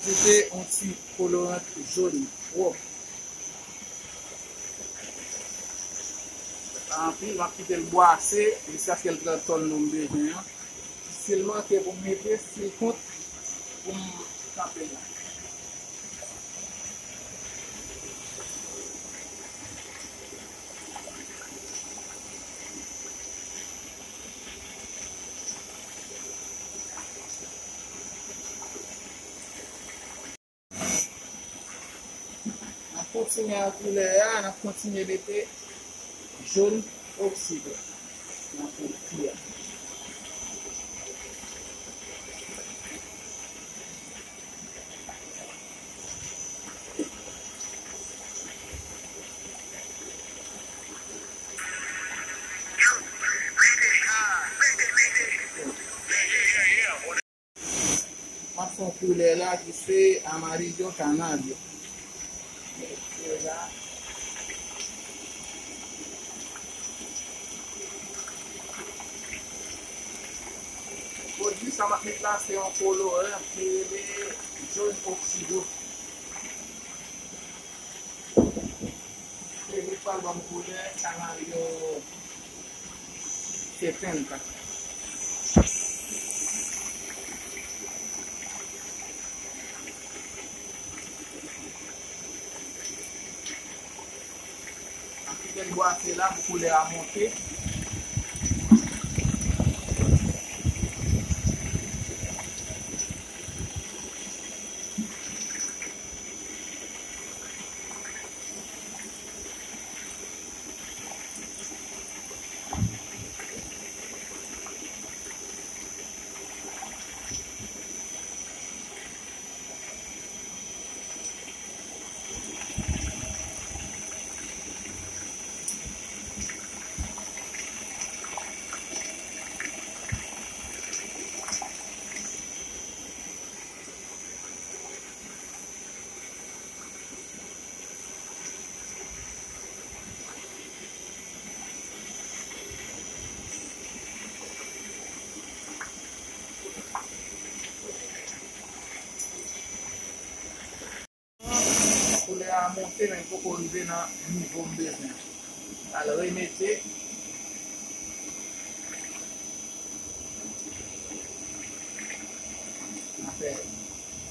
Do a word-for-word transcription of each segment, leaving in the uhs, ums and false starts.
Ajoute yon ti koloran jòn pwòp. Pa anpil, m ap kite l bwase jiskaske l pran ton nou m bezwen an. Si l manke pou m mete, si l kont pou m kanpe la. N ap kontinye ak koulè a, n ap kontinye mete jòn okside nan pou ki a. M ap fè yon koulè la ki se amarillo canario. Mete la. Pwodui sa m ap met la se yon koloran ki rele jòn oksido. Se li k pral ban m koulè canario setenta. An kite l bwase la pou koulè a monte. Koulè a monte, men l poko rive nan nivo m bezwen. Al remete. Afè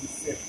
disèt.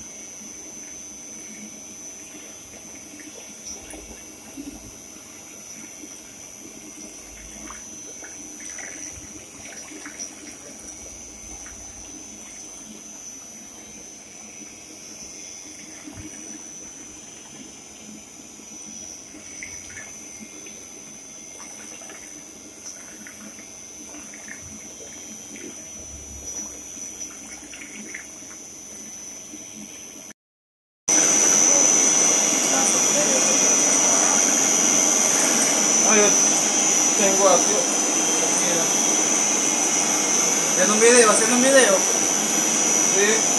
Ayo, tengo así. Se no video, se no video. Sí.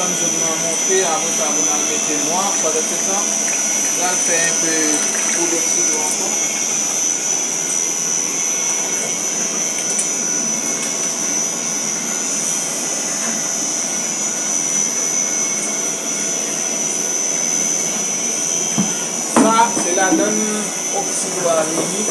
Zòt nan monte, apre sa, pou n al mete nwa. Pandan se tan, n al fè enpe pwodoksido ankò. Sa, se ladan oksido a vini.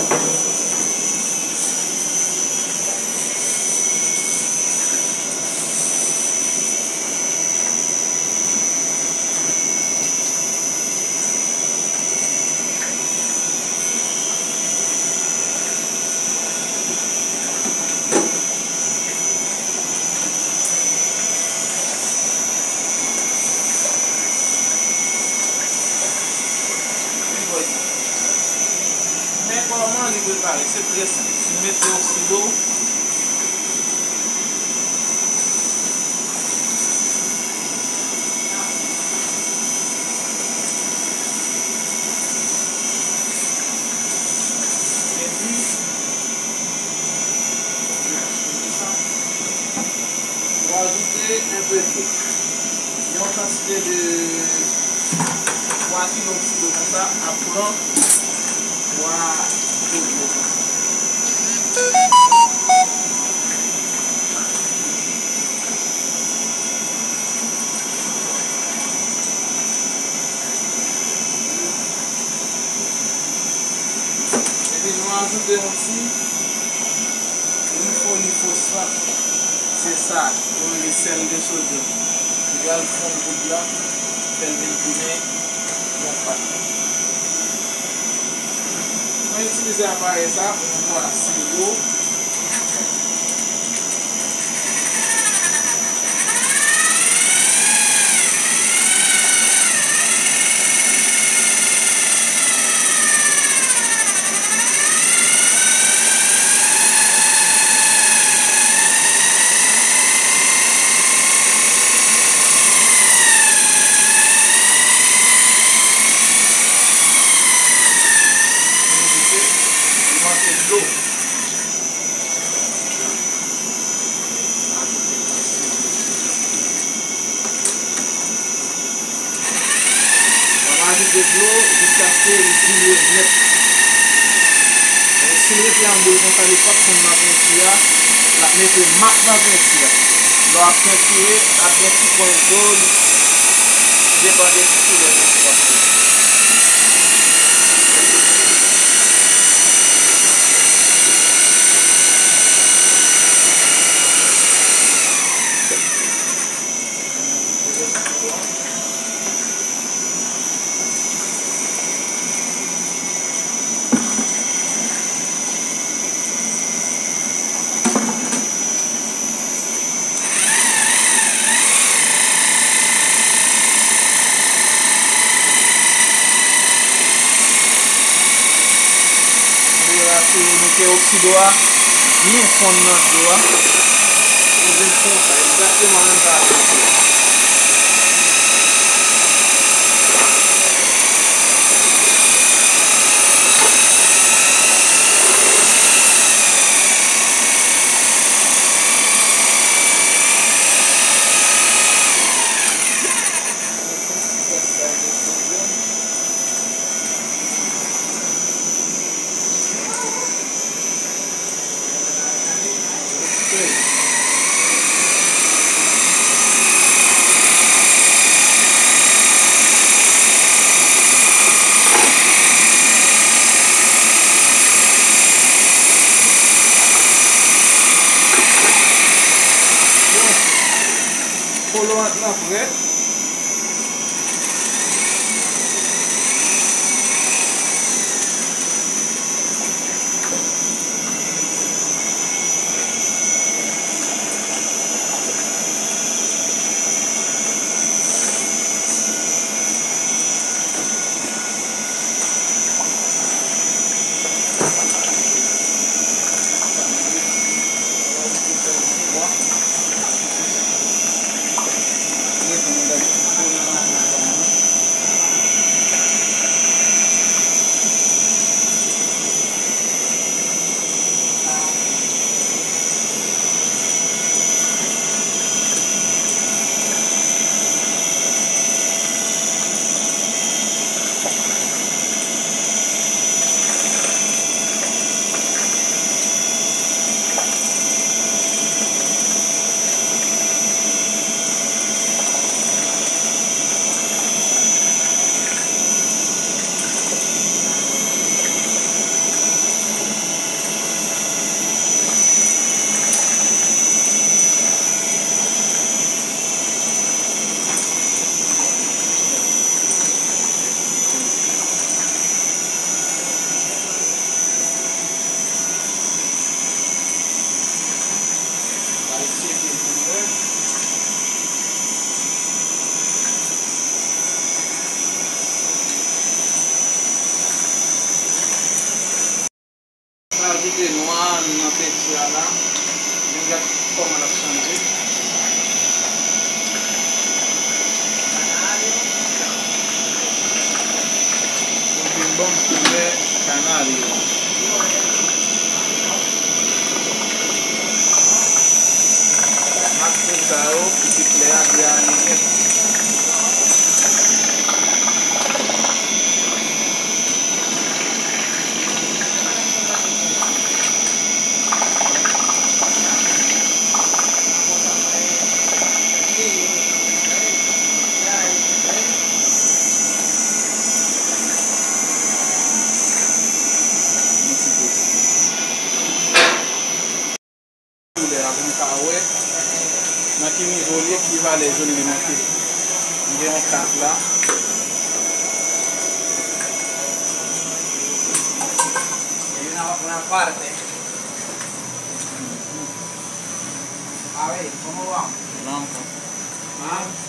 Men kòman li prepare? Se trè senp. Ou mete oksido. Epi, ou ajoute enpe dlo. Yon kantite de twa kilo oksido konsa ap pran twa kilo dlo konsa. Epi nou ajoute yon ti lifo, lifosfat. Se sa, nou rele sèl de sodyòm. Li pral fonn poud la, fè l vin tounen yon pat. Mwen itilize aparèy sa pou m bwase dlo. Li manke dlo. W ap ajoute dlo jiskaske li dilye nèt. Si l rete an boul konsa, li p ap fonn nan penti a, l ap mete mak nan penti a. Lè w ap pentire, ap gen ti pwen jòn, depann de ki koulè penti w ap fè. Nou asire nou ke oksido a byen fonn nan dlo a. Li vin konsa, egzakteman menm jan ak dlo a. Bon, kolorant lan prè. Vale, joli li monte. M gen yon kat la. E una, una parte. A ver, ¿cómo vamos? Vamos. Ah.